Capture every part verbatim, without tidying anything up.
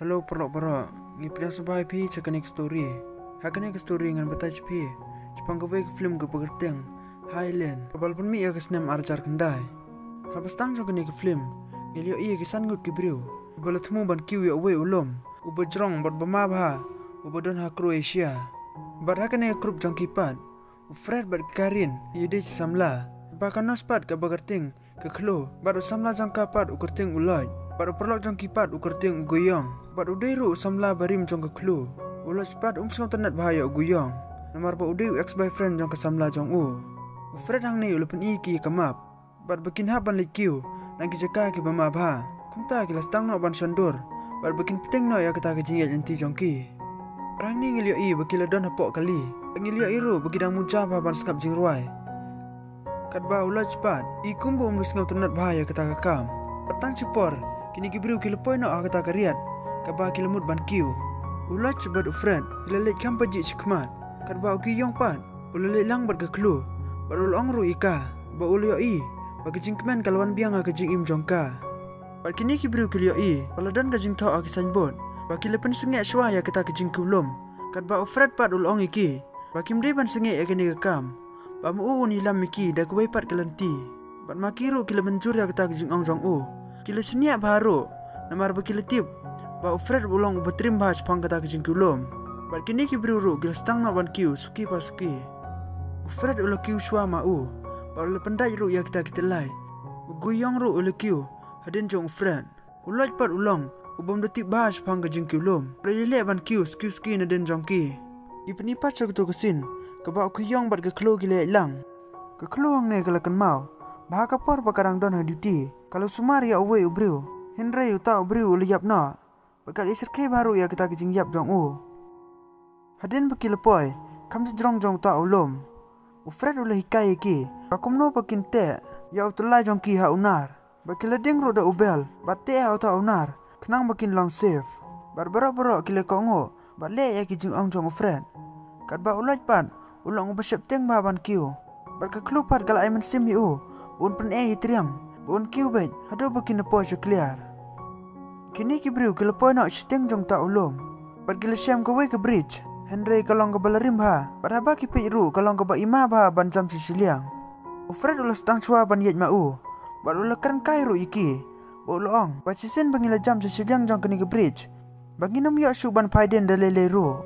Hello paralok baroh, ngi pdiang sngewbha ïa phi sha kane ka story. Ha kane ka story ngan batai sha phi shaphang kawei ka film kaba kyrteng Highlander, kaba la pynmih ha ka snem ar hajar khyndai. Haba sdang jong kane ka film ngi la ïohi ïa ki san ngut ki briew ba la thmu ban kiew ïa uwei u lum uba jrong bad ba ma bha, uba don ha Croatia. Bad ha kane ka group jong ki pat, u Fred bad ka Karin ki ïadei samla. Ba ka nurse pat kaba kyrteng ka Khlo, bad u samla jong ka pat u kyrteng u Lloyd, bad u paralok jong ki pat u kyrteng u Guyong, bad u dei ruh u samla barim jong ka Khlo. U Lloyd pat um sngewtynnat bha ïa u Guyong, namar ba u dei u ex boyfriend jong ka samla jong u. U Fred hangne u la pyni ïa ki ïa ka map, bad ba kin hap ban leit kiew na ki jaka kiba ma bha. Kumta ki la sdang noh ban shon dur bad ba kin pteng noh ïa kata ka jingïaid lynti jong ki. Bad hangne ngi la ïohi ba ki la don hapoh kali. Ngi la ïohi ruh ba ki dang muja bha ban sngap jingrwai. Katba u Lloyd pat i kum ba um sngewtynnat bha ïa kata ka kam. Bad tang shipor kine ki briew ki la poi noh ha kata ka riat kaba ki la mut ban kiew. U Lloyd bad u Fred ki la leit kham pajih shakhmat, katba u Guyong pat u la leit lang bad ka Khlo, bad u la ong ruh ïa ka ba u la ïohi ba ka jingkmen ka la wan biang ha ka jingim jong ka. Bad kine ki briew ki la ïohi ba la don ka jingthoh ha ki signboard ba ki la pynsangeh shuwa ïa kata ka jingkiew lum. Katba u Fred pat u la ong ïa ki ba kim dei ban sangeh ïa kane ka kam, ba ma u un ïalam ïa ki da kawei pat ka lynti. Bad ma ki ruh ki la mynjur ïa kata ka jingong jong u. Ki la shaniah bha ruh, namar ba ki la tip ba u Fred u long uba trim bha shaphang kata ka jingkiew lum. Bad kine ki briew ruh ki la sdang noh ban kiew suki pa suki. U Fred u la kiew shuwa ma u, bad u la pyndait ruh ïa kita ki tyllai. U Guyong ruh u la kiew hadien jong u Fred. U Lloyd pat u long u bym da tip bha shaphang ka jingkiew lum, u la ïaleh ban kiew suki suki nadien jong ki. Ngi pyni pat sha kato ka scene kaba u Guyong bad ka Khlo ki la ïaid lang. Ka Khlo hangne ka la kynmaw ba ha ka por ba ka dang don ha duty ka la sumar ïa uwei u briew, hynrei uta u briew u la ïap noh. Bad ka la ïasyrkhei bha ruh ïa kata ka jingïap jong u. Hadien ba ki la poi kham jrong jong uta u lum, u Fred u la hikai ïa ki ba kumno ba kin teh ïa u tyllai jong ki ha u nar. Bad ki la dieng ruh da u bel bad teh ha uta u nar khnang ba kin long safe. Bad baroh baroh ki la kohnguh bad leh ïa ki jingong jong u Fred. Katba u Lloyd pat u long uba sheptieng bha ban kiew. Bad ka Khlo pat ka la ai mynsiem ïa u ba un pyneh ïa i triang ba un kiew beit haduh ba kin da poi sha kliar. Kine ki briew ki la poi noh shiteng jong uta u lum bad ki la shem kawei ka bridge, hynrei ka long kaba la rim bha, bad haba ki peit ruh ka long kaba i ma bha ban jam sha shiliang. U Fred u la sdang shuwa ban ïaid ma u, bad u la kren kai ruh ïa ki, bad u la ong ba shisien ba ngi la jam sha shiliang jong kane ka bridge ba ngin ym ïoh shuh ban phai dien da lei lei ruh.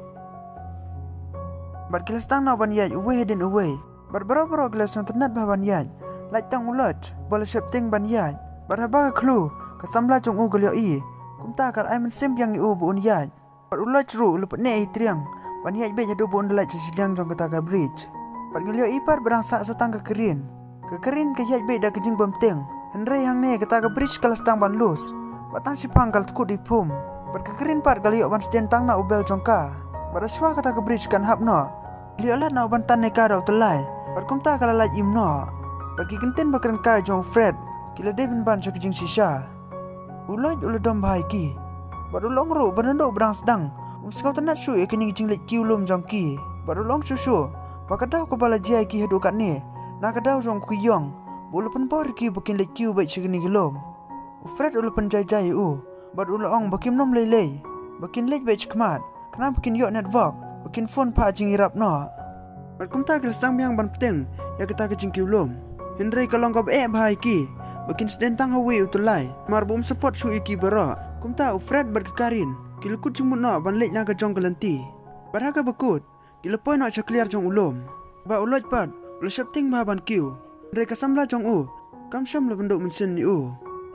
Bad ki la sdang noh ban ïaid uwei hadien uwei. Bad baroh baroh ki la sngewtynnat bha ban ïaid, lait tang u Lloyd ba la sheptieng ban ïaid. Bad haba ka Khlo ka samla jong u ka la ïohi, kumta ka la ai mynsiem biang ïa u ba un ïaid. Bad u Lloyd ruh u la pyneh ïa i triang ban ïaid beit haduh ba un da lait sha shiliang jong kata ka bridge. Bad ngi la ïohi pat ba dang sah sa tang ka Karin. Ka Karin ka ïaid beit da ka jingbymtieng, hynrei hangne kata ka bridge ka la sdang ban loose. Bad tang shiphang ka la tkut ïa i phum. Bad ka Karin pat ka la ïoh ban sdien tang na u bel jong ka. Bad hashwa kata ka bridge kan hap noh, ki la ïoh lad noh ban tan ïa ka da u tyllai, bad kumta ka la lait im noh. Bad ki kyntien ba kren kai jong u Fred ki la dei pynban sha ka jingshisha. U Lloyd u la dom bha ïa ki, bad u la ong ruh ba naduh ba dang sdang um sngewtynnat shuh ïa kine ki jingleit kiew lum jong ki. Bad u la ong shuh shuh ba ka daw kaba la jia ïa ki haduh katne na ka daw jong u Guyong ba u la pynbor ïa ki ba kin leit kiew beit sha kine ki lum. U Fred u la pynjai jai ïa u, bad u la ong ba kim nym lei lei, ba kin leit beit shakhmat khnang ba kin ïoh network, ba kin phone phah jingïarap noh. Bad kumta ki la sdang biang ban pteng ïa kata ka jingkiew lum. Hynrei ka long kaba eh bha ïa ki ba kin sdien tang ha uwei u tyllai, namar ba um support shuh ïa ki baroh. Kumta u Fred bad ka Karin ki la kut jingmut noh ban leit na ka jong ka lynti. Bad ha kaba kut ki la poi noh sha kliar jong u lum. Bad u Lloyd pat u la sheptieng bha ban kiew, hynrei ka samla jong u kam shym la pynduh mynsiem ïa u.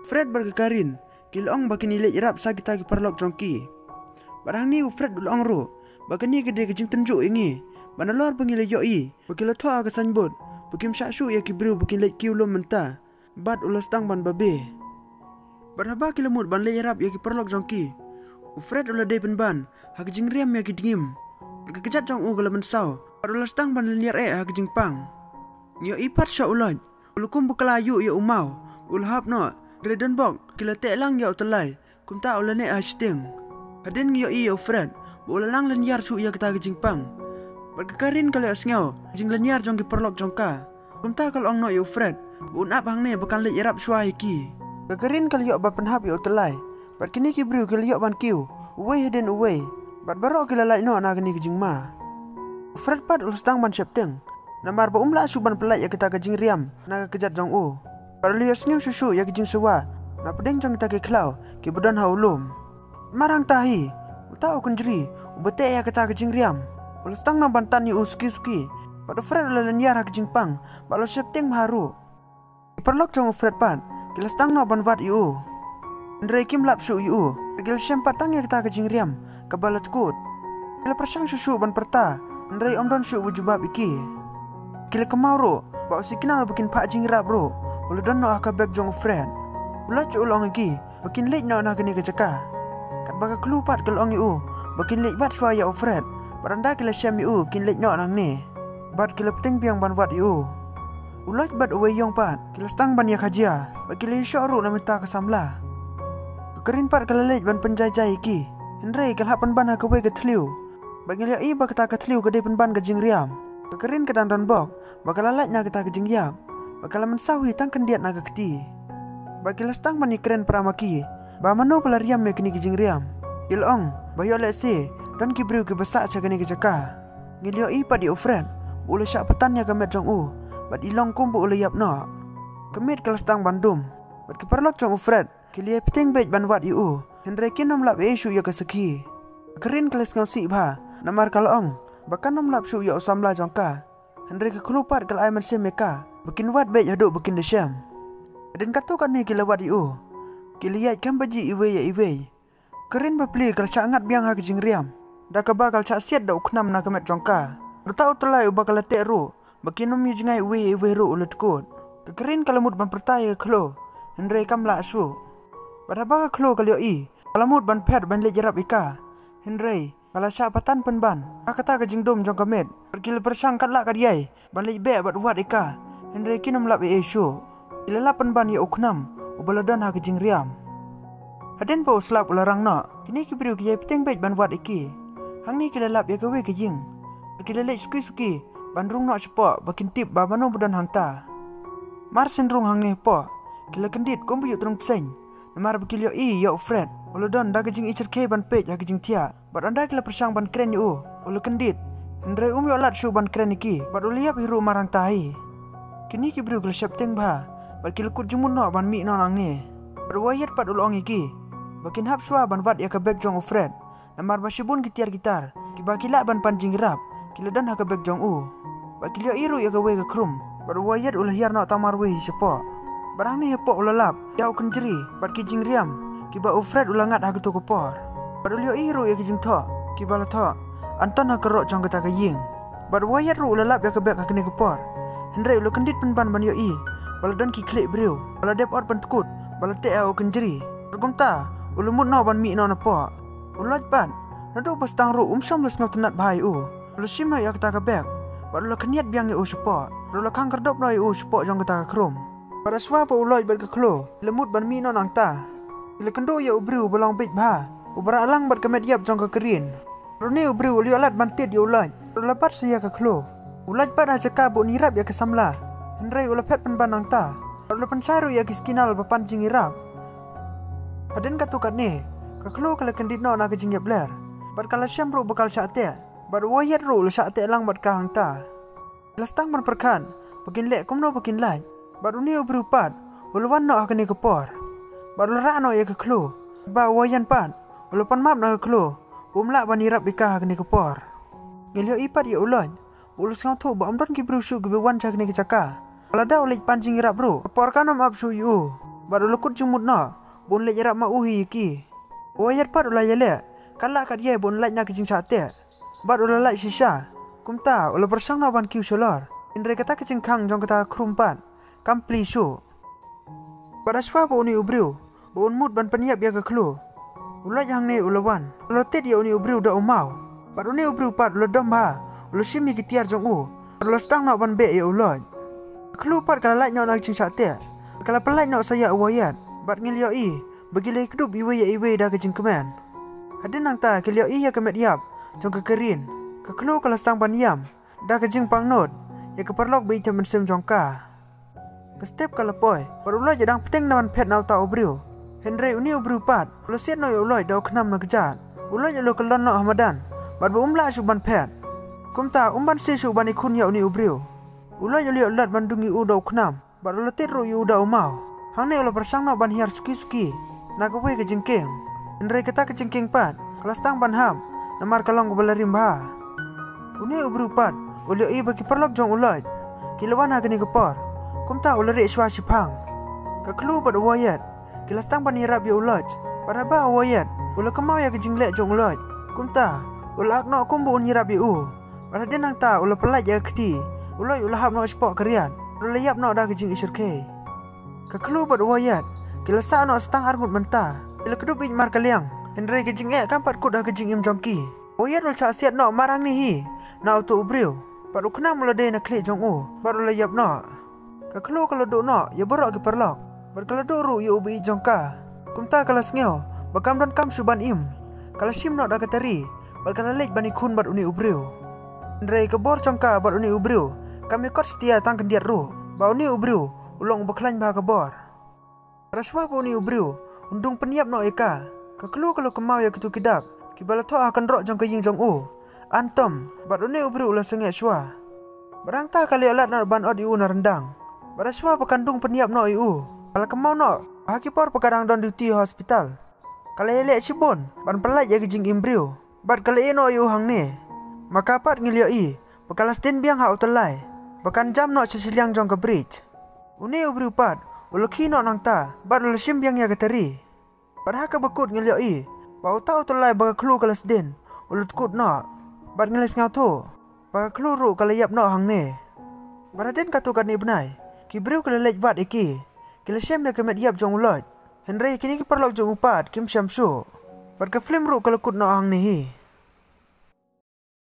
Fred bad ka Karin ki la ong ba kin ïaleit ïarap sha kita ki paralok jong ki. Bad hangne u Fred u la ong ruh ba kane ka dei ka jingtynjuh ïa ngi, ba nalor ba ngi la ïohi ba ki la thoh ha ka signboard ba kim shah shuh ïa ki briew ba kin leit kiew lum mynta, bad u la sdang ban babe. Bad haba ki la mut ban leit ïarap ïa ki paralok jong ki, u Fred u la dei pynban ha ka jingriam ïa ki dngim, bad ka kjat jong u ka la mynsaw, bad u la sdang ban lynñiar eh ha ka jingpang. Ngi ïohi pat sha u Lloyd u la kum ba ka la ïuh ïa u maw, u la hap noh, hynrei donbok ki la teh lang ïa u tyllai, kumta u la neh ha shiteng. Hadien ngi ïohi ïa u Fred ba u la lang lynñiar shuh ïa kata ka jingpang. Bad ka Karin ka la ïohsngew ka jinglynñiar jong ki paralok jong ka, kumta ka la ong noh ïa u Fred ba un ap hangne ba kan leit ïarap shuwa ïa ki. Ka Karin ka la ïoh ban pynhap ïa u tyllai, bad kine ki briew ki la ïoh ban kiew Uwei hadien uwei, bad baroh ki la lait noh na kane ka jingma. U Fred pat u la sdang ban sheptieng, namar ba um lah shuh ban pyllait ïa kata ka jingriam na ka kjat jong u. Bad u la ïohsngew shuh shuh ïa ka jingsawa na pdeng jong kita ki khlaw kiba don ha u lum. Mar hangta hi, uta u kynjri uba teh ïa kata ka jingriam u la sdang noh ban tan ïa u suki suki, bad u Fred u la lynñiar ha ka jingpang bad u la sheptieng bha ruh. Ki paralok jong u Fred pat ki la sdang noh ban wad ïa u, hynrei kim lap shuh ïa u. Ki la shem pat tang ïa kata ka jingriam kaba la tkut. Ki la pyrshang shuh shuh ban pyrta, hynrei ym don shuh uba jubab ïa ki. Ki la kynmaw ruh ba u signal ba kin phah jingïarap ruh u la don noh ha ka bag jong u Fred. U Lloyd u la ong ïa ki ba kin leit noh na kane ka jaka, katba ka Khlu pat ka la ong ïa u ba kin leit wad shuwa ïa u Fred, bad ynda ki la shem ïa u kin leit noh nangne. Bad ki la pteng biang ban wad ïa u. U Lloyd bad u Wei Yong pat ki la sdang ban ïa ka jia, bad ki la ïashoh ruh na mynta ka samla. Ka Karen pat ka la leit ban pynjaijai ïa ki, hynrei ka la hap pynban ha kawei ka thliew. Bad ngi la ïohi ba kata ka thliew ka dei pynban ka jingriam. Ka Karen ka dang don bok ba ka la lait na kata ka jingïap, bad ka la mynsaw hi tang khyndiat na ka kti. Bad ki la sdang ban ïakren para ma ki ba mano ba la riam ïa kane ka jingriam. Ki la ong ba ïoh lehse don ki briew kiba sah sha kane ka jaka. Ngi la ïohi pat ïa u Fred ba u la shah patan ïa ka met jong u, bad i long kumba u la ïap noh. Ka met ka la sdang ban dum, bad ki paralok jong u Fred ki la ïai pteng beit ban wad ïa u, hynrei kin ym lap ei ei shuh ïa ka sakhi. Ka Karen ka la sngewsih bha, namar ka la ong ba kan ym lap shuh ïa u samla jong ka. Hynrei ka Khlu pat ka la ai mynsiem ïa ka ba kin wad beit haduh ba kin da shem. Hadien katto katne ki la wad ïa u, ki la ïaid kham baji iwei ïa iwei. Ka Karen bapli ka la shah ngat biang ha ka jingriam, da kaba ka la shah siat da u khnam na ka met jong ka. Uta u tyllai uba ka la teh ruh ba kin ym ïa jngai iwei ïa iwei ruh u la tkut. Ka Karen ka la mut ban pyrta ïa ka Khlu, hynrei kam lah shuh. Bad haba ka Khlu ka la ïohi, ka la mut ban phet ban leit ïarap ïa ka, hynrei ka la shah patan pynban ha kata ka jingdum jong ka met. Bad ki la pyrshang katba lah katba ïai ban leit beh bad wad ïa ka, hynrei kin ym lap ei ei shuh. Ki la lap pynban ïa u khnam uba la don ha ka jingriam. Hadien ba u slap u la rang noh, kine ki briew ki ïai pteng beit ban wad ïa ki. Hangne ki la lap ïa kawei ka ïing, bad ki la leit suki suki ban rung noh shapoh ba kin tip ba mano ba don hangta. Mar shen rung hangne hapoh, ki la kyndit kumba ïoh trung bseiñ, namar ba ki la ïohi ïa u Fred u la don da ka jingïashyrkhei ban peit ha ka jingthiah. Bad ynda ki la pyrshang ban kren ïa u, u la kyndit, hynrei um ïoh lad shuh ban kren ïa ki, bad u la ïap hi ruh mar hangta hi. Kine ki briew ki la sheptieng bha, bad ki la kut jingmut noh ban mih noh nangne. Bad u Wyatt pat u la ong ïa ki ba kin hap shuwa ban wad ïa ka bag jong u Fred, namar ba shibun ki tiar ki tar kiba ki lah ban pan jingïarap ki la don ha ka bag jong u. Bad ki la ïohi ruh ïa kawei ka khrum, bad u Wyatt u la hiar noh tang marwei hi shapoh. Bad hangne hapoh u la lap ïa u kynjri bad ki jingriam kiba u Fred u la ngat ha kato ka por. Bad u la ïohi ruh ïa ki jingthoh kiba la thoh, "Anton ha ka roh jong kata ka ïing." Bad u Wyatt ruh u la lap ïa ka bag ha kane ka por, hynrei u la kyndit pynban ban ïohi ba la don ki khlieh briew ba la dep ot ban tkut, ba la teh ïa u kynjri. Bad kumta u la mut noh ban mih noh napoh. U Lloyd pat, naduh ba sdang ruh um shym la sngewtynnat bha ïa u. U la shim noh ïa kata ka bag, bad u la khynñiat biang ïa u shapoh, bad u la khang khyrdop noh ïa u shapoh jong kata ka khrum. Bad shuwa ba u Lloyd bad ka Khlu ki la mut ban mih noh nangta, ki la kynduh ïa u briew uba long bieit bha, uba rah lang bad ka met ïap jong ka Karen. Bad une u briew u la ïoh lad ban tied ïa u Lloyd, bad u la bat sa ïa ka Khlu. U Lloyd pat ha jaka ba un ïarap ïa ka samla, hynrei u la phet pynban nangta, bad u la pynshai ruh ïa ki signal ba pan jingïarap. Hadien katto katne, ka Khlu ka la kyndit noh na ka jingïapler, bad ka la shem ruh ba ka la shah teh. Bad u Wyatt ruh u la shah teh lang bad ka hangta. Ki la sdang ban pyrkhat ba kin leh kumno ba kin lait. Bad une u briew pat u la wan noh ha kane ka por, bad u la rah noh ïa ka Khlu. Bad u Wyatt pat u la pan map na ka Khlu ba um lah ban ïarap ïa ka ha kane ka por. Ngi la ïohi pat ïa u Lloyd ba u la sngewthuh ba ym don ki briew shuh kiba wan sha kane ka jaka. Lada u leit pan jingïarap ruh, ka por kan ym ap shuh ïa u. Bad u la kut jingmut noh ba un leit ïarap ma u hi ïa ki. U Wyatt pat u la ïaleh katba lah katba ïai ba un lait na ka jingshah teh, bad u la lait shisha. Kumta u la pyrshang noh ban kiew shalor, hynrei kata ka jingkhang jong kata ka khrum pat kam plie shuh. Bad shuwa ba une u briew ba un mut ban pynïap ïa ka Khlu, u Lloyd hangne u la wan, u la tied ïa une u briew da u maw. Bad une u briew pat u la dom bha, u la shim ïa ki tiar jong u, bad u la sdang noh ban beh ïa u Lloyd. Ka Khlu pat ka la lait noh na ka jingshah teh, ka la pynlait noh sa ïa u Wyatt. Bad ngi la ïohi ba ki la ïakdup iwei ïa iwei da ka jingkmen. Hadien nangta ki la ïohi ïa ka met ïap jong ka Karen. Ka Khlu ka la sdang ban ïam da ka jingpang nud ïa ka paralok ba ïeit mynsiem jong ka. Ka step ka la poi, bad u Lloyd u dang pteng na ban phet na uta u briew, hynrei une u briew pat u la siat noh ïa u Lloyd da u khnam na kjat. U Loit u la kyllon noh ha madan bad ba um lah shuh ban phet. Kumta um banse shuh ban ïakhun ïa une u briew. U Loit u la ïoh lad ban dung ïa u da u khnam bad u la tied ruh ïa u da u maw. Hangne u la pyrshang noh ban hiar suki suki na kawei ka jingkieng. Hynrei kata ka jingkieng pat ka la sdang ban hap namar ka long kaba la rim bha. Une u briew pat u la ïohi ba ki paralok jong u Loit ki la wan ha kane ka por. Kumta u la rieh shuwa shiphang. Ka Khloo bad u Waied ki la sdang ban ïarap ïa u Loit. Bad haba u Waied u la kynmaw ïa ka jingleh jong u Loit, kumta u la ak noh kumba un ïarap ïa u. Bad hadien nangta u la pyllait ïa ka kti. U Loit u la hap noh shapoh ka riat. U la ïap noh da ka jingïashyrkhei. Ka Khloo bad u Waied ki la sah noh sa tang arngut mynta. Ki la kdup ïeit markylliang, hynrei ka jingeh kam pat kut ha ka jingim jong ki. U Waied u la shah siat noh mar hangne hi na uto u briew. Bad u khnam u la dei na khlieh jong u bad u la ïap noh. Ka Khloo ka la duh noh ïa baroh ki paralok bad ka la duh ruh ïa u ba ïeit jong ka. Kumta ka la sngew ba kam don kam shuh ban im. Ka la shim noh da ka tari bad ka la leit ban ïakhun bad une u briew. Hynrei ka bor jong ka bad une u briew kam ïakot satia tang khyndiat ruh, ba une u briew u long uba khlaiñ bha ka bor. Bad shuwa ba une u briew un dung pynïap noh ïa ka, ka Khloo ka la kynmaw ïa kito ki dak kiba la thoh ha kynroh jong ka ïing jong u. Antom bad une u briew u la sangeh shuwa. Bad hangta ka la ïoh lad noh ban ot ïa u na ryndang. Bad shuwa ba kan dung pynïap noh ïa u, ka la kynmaw noh ba ha ki por ba ka dang don duty ha hospital, ka la ïaleh shibun ban pyllait ïa ka jingim briew. Bad ka la ïeh noh ïa u hangne. Ma ka pat ngi la ïohi ba ka la sdien biang ha u tyllai ba kan jam noh sha shiliang jong ka bridge. Une u briew pat u la khie noh nangta bad u la shim biang ïa ka tari. Bad ha kaba kut ngi la ïohi ba uta u tyllai ba ka Khloo ka la sdien u la dkut noh. Bad ngi la sngewthuh ba ka Khloo ruh ka la ïap noh hangne. Bad hadien katto katne bnai ki briew ki la leit wad ïa ki. Ki la shem ïa ka met ïap jong u Loit. Hynrei kine ki paralok jong u pat kim shem shuh. Bad ka film ruh ka la kut noh hangne hi.